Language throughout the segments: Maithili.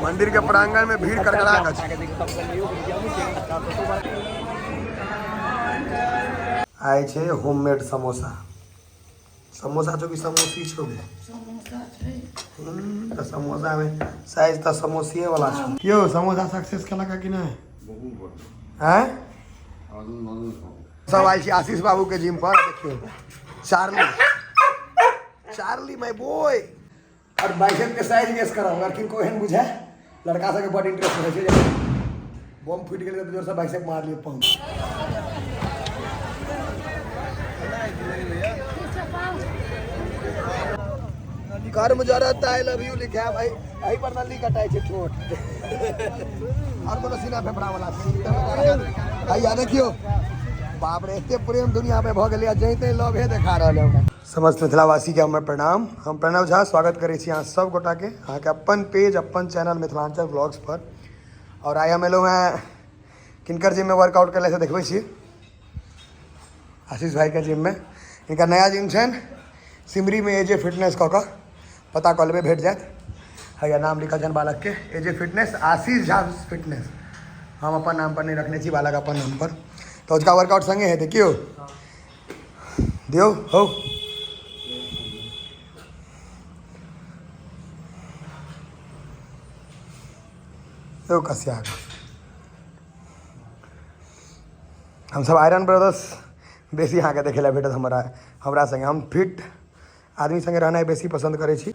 मंदिर के प्रांगण में भीड़ करकरा के छै। आइ छै होममेड समोसा। समोसा छौ कि समोसी छौ? समोसा छै। तऽ समोसा में साइज तऽ समोसिए वाला छौ। यौ समोसा सक्सेस केलक कि नहि? आँय, सब आयल छी आशीष बाबू के जिम पर। देखियौ चार्ली, चार्ली my boy. और बाइसेप के साइज गेस करब अगर किनको एहन बुझाय, लड़का सबके बड इंटरेस्ट रहै छै जे बम फूटि गेलै तऽ जोरसँ बाइसेप मार लियौ पंप। कर्म जरत I love you लिखा भाई, एहि पर नल्ली कटाइ छै ठोठ और कोनो सीना फेफड़ा वाला छै। हैया देखियौ, बाप रे, एते प्रेम दुनिया में भऽ गेलै, जैते लव हे देखा रहल है हमरा। समस्त मिथिलावासीके हमर प्रणाम। हम प्रणव झा स्वागत करै छी अहाँ सब गोटाके अहाँके अपन पेज अपन चैनल मिथिलांचल ब्लॉग्स पर। और आइ हम एलहुँ हेँ किनकर जिममे वर्कआउट करै से देखबै छी, आशीष भाईके जिममे। हिनकर नया जिम छनि सिमरीमे, एजे फिटनेस कऽ कऽ पता कऽ लेबै, भेट जायत। हैया नाम लिखल छनि बालकके, एजे फिटनेस, आशीष झा फिटनेस। हम अपन नाम पर नहि रखने छी, बालक अपन नाम पर। तऽ अजुका वर्कआउट संगे हेतै। की दियौ हौ यौ कसिया, हमसब आयरन ब्रदर्स बेसी अहाँके देखै लए भेटत हमरा। हमरा संगे हम फिट आदमी संगे रहनाइ बेसी पसन्द करै छी।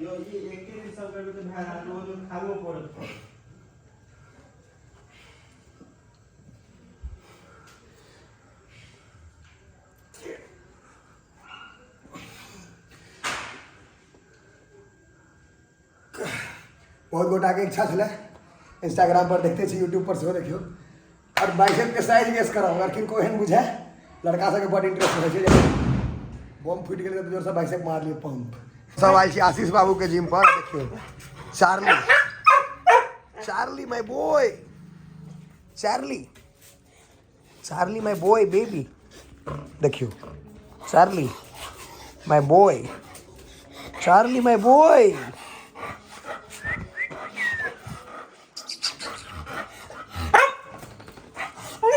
यौ, ई एके दिन सब करबै तऽ भए जायत, रोज रोज खाइओ पड़त। बहुत गोटाके इच्छा छलै, इंस्टाग्राम पर देखते छी, यूट्यूब पर सेहो देखियौ। और बाइसेप के साइज गेस करब अगर किनको एहन बुझाय, लड़का सबके बड इंटरेस्ट रहै छै जे बम फूटि गेलै तऽ जोरसँ बाइसेप मार लियौ पंप। सब आयल छी आशीष बाबू के जिम पर। देखियौ Charlie, Charlie my boy, Charlie, Charlie my boy baby. देखियौ Charlie my boy, Charlie my boy.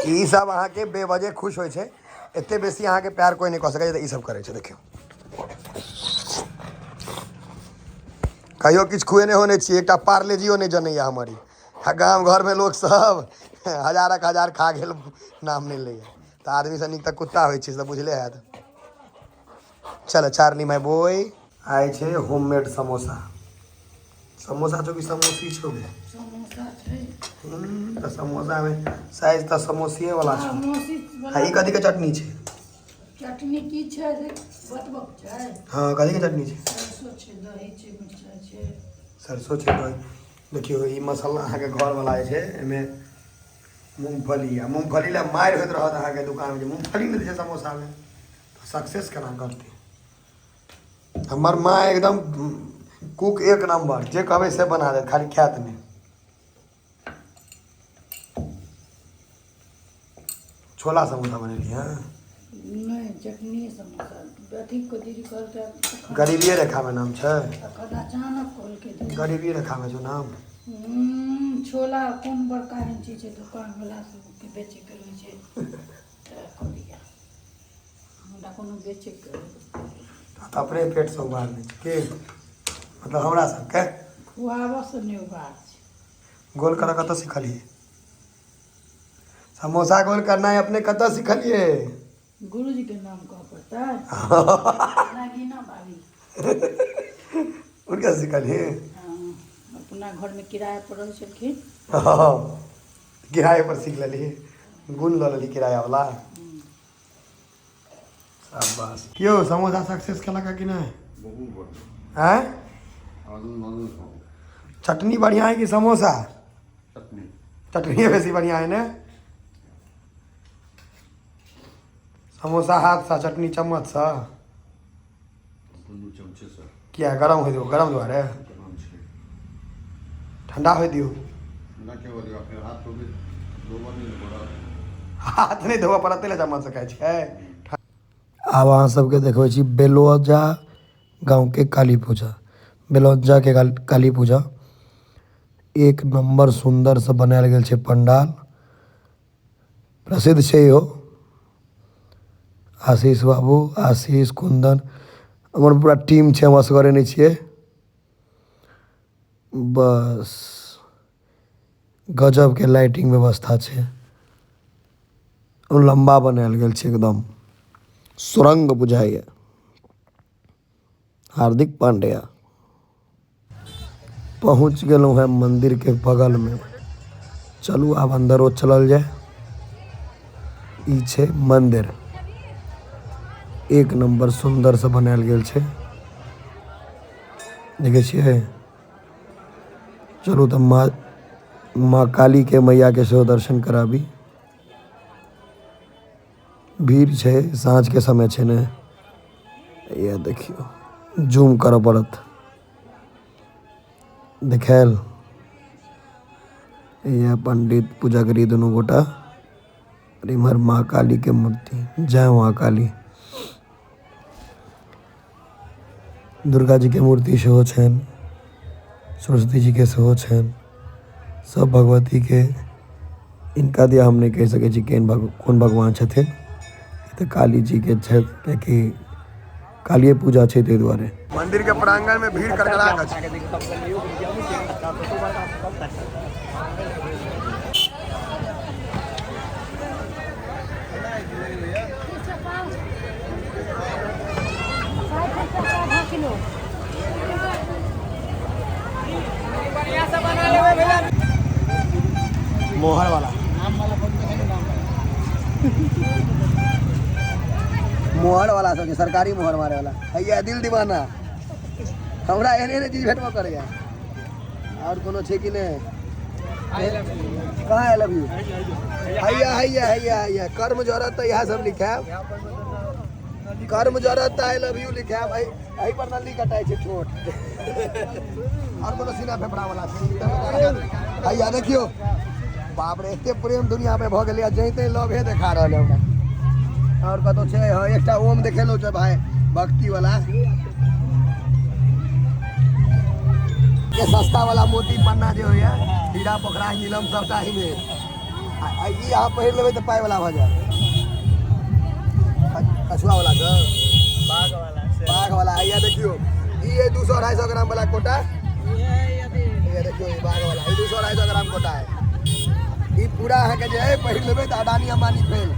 ई सब अहाँके बेवजह खुश होइ छै। एते बेसी अहाँके प्यार कोइ नहि कऽ सकै छै, ई सब करै छै। देखियौ, कहियो किछु खुएने हो नहि छियै, एकटा पार्लेजियो नहि जनैया हमर ई। आ गाम घरमे लोक सब हजारक हजार खा गेल, नाम नहि लैया। तऽ आदमीसँ नीक तऽ कुत्ता होइ छै, से तऽ बुझले हैत। चल चार्ली my boy. आइ छै होममेड समोसा। समोसा छौ कि समोसी छौ? समोसा छै। तऽ समोसामे साइज तऽ समोसिए वाला छौ। समोसी। आ ई कथी के चटनी छै? चटनी की छै से बतबक छै? हँ, कथी के चटनी छै? सरसो छै, दही छै, मिरचाइ छै। सरसो छै, दही। देखियौ, ई मसाला अहाँके घरवला जे छै, एहिमे मूँगफली आ मूँगफली लए मारि होइत रहत अहाँके दोकानमे जे मूँगफली नहि दै छै समोसामे तऽ सक्सेस केना करतै। हमर माँ एकदम कुक एक नम्बर, जे कहबै से बना देत, खाली खायत नहि। छोला समोसा बनेलियै हँ? नहि, चटनी समोसा। अथी को दीदी कहलकै। गरीबिए रेखामे नाम छै। तखन अचानक कहलकै दीदी। गरीबी रेखामे छौ नाम। छोला कोन बड़का एहन चीज छै, दोकान वाला सबके बेचैके रहै छै तऽ कहलियै हमरा कोनो बेचैके रहै। तऽ अपने पेटसँ उबार दै छै की मतलब हमरा सबके? खुआबऽसँ नहि उबार छै। गोल करऽ कतऽ सिखलियै? समोसा गोल करनाइ अपने कतऽ सिखलियै? गुरुजीके नाम कहऽ पड़तै, नागिना भाभी। हुनका सिखलियै? हँ, अपना घरमे किराया पर रहै छलखिन। हँ, किराए पर सीख लेलही, गुण लऽ लेलही किराया वाला। शाबाश। यौ, समोसा सक्सेस केलक कि नहि? बहुत बढ़िया। आँय, चटनी बढ़िया है कि समोसा? चटनी। चटनी बेसी बढ़िया है ने? समोसा हाथसँ, चटनी चम्मचसँ। दुनू चमचेसँ। किया, गरम होइ दियौ? गरम दुआरे? गरम छै। ठंडा होइ दियौ। ठंडा के बोलियो, फेर हाथ धोबे, धोबऽ नहि पड़त। हाथ नहि धोबऽ पड़त ताहि लए चम्मचसँ खाइ छै। आब अहाँ सबके देखबै छी बेलौजा गाँवके काली पूजा। बेलौजाके काली पूजा एक नम्बर सुन्दरसँ बनायल गेल छै। पंडाल प्रसिद्ध छै इहो। आशीष बाबू, आशीष, कुन्दन, हमर पूरा टीम छै। हम असगरे नहि छियै। बस गजबके लाइटिंग व्यवस्था छै। लम्बा बनायल गेल छै, एकदम सुरंग बुझाइए। हार्दिक पांड्या। पहुँच गेलहुँ हैं मंदिर के बगलमे। चलू, आब अंदरो चलल जाय। ई छै मंदिर, एक नम्बर सुन्दरसँ बनायल गेल छै, देखै छियै। चलू तऽ माँ, माँ कालीके, मैयाके सेहो दर्शन कराबी। भीड़ छै, साँझके समय छै ने। इएह देखियौ, जूम करऽ पड़त। देखायल? इएह पंडित पुजगरी दुनू गोटा और इम्हर माँ काली के मूर्ति। जय माँ काली। दुर्गा जी के मूर्ति सेहो छनि, सरस्वती जी के सेहो छनि, सब भगवती के। इनका दिया हम नहि कहि सकै छी केहन भग कोन भगवान छथिन। ई तऽ काली जी के छथि, कियाकि कालिए पूजा छै ताहि दुआरे। मंदिर के प्रांगण में भीड़ कड़कड़ा के छै। 60 रुपया आधा किलो। मोहर वाला, मोहर वाला सबके, सरकारी मोहर मारे वाला। हैया दिल दीवाना। हमरा एहन एहन चीज भेटबो करैया। और कोनो छै कि नहि? कहाँ I love you? हैया, हैया, हैया, हैया। कर्म जरत तऽ इएह सब लिखायब। कर्म जरत तऽ I love you लिखायब। एहि एहि पर नल्ली कटाइ छै ठोठ। और कोनो सीना फेफड़ा वाला छै? हैया देखियौ, बाप रे, एते प्रेम दुनिया में भऽ गेलै, जैते लवे देखा रहल है हमरा। और कतौ छै? हँ, एकटा ओम देखेलहुँ छै भाई, भक्ति वाला। ये सस्ता वाला मोती पन्ना जे होइया, हीरा, पोखरा, नीलम, सबटा ही में। आ आ ई अहाँ पहिर लेबै तऽ पाइ वाला भऽ जायत। कछुआ वाला छै, बाघ वाला। हैया देखियौ, ई है 200 250 ग्राम वाला कोटा। ये देखियौ, ई बाघ वाला, ई 200 250 ग्राम कोटा है। ई पूरा अहाँके जे है पहिर लेबै तऽ अडानी अंबानी फेल।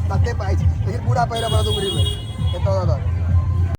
तते पाइ छै, लेकिन पूरा पहिरऽ पड़त उंगरी में एतऽ।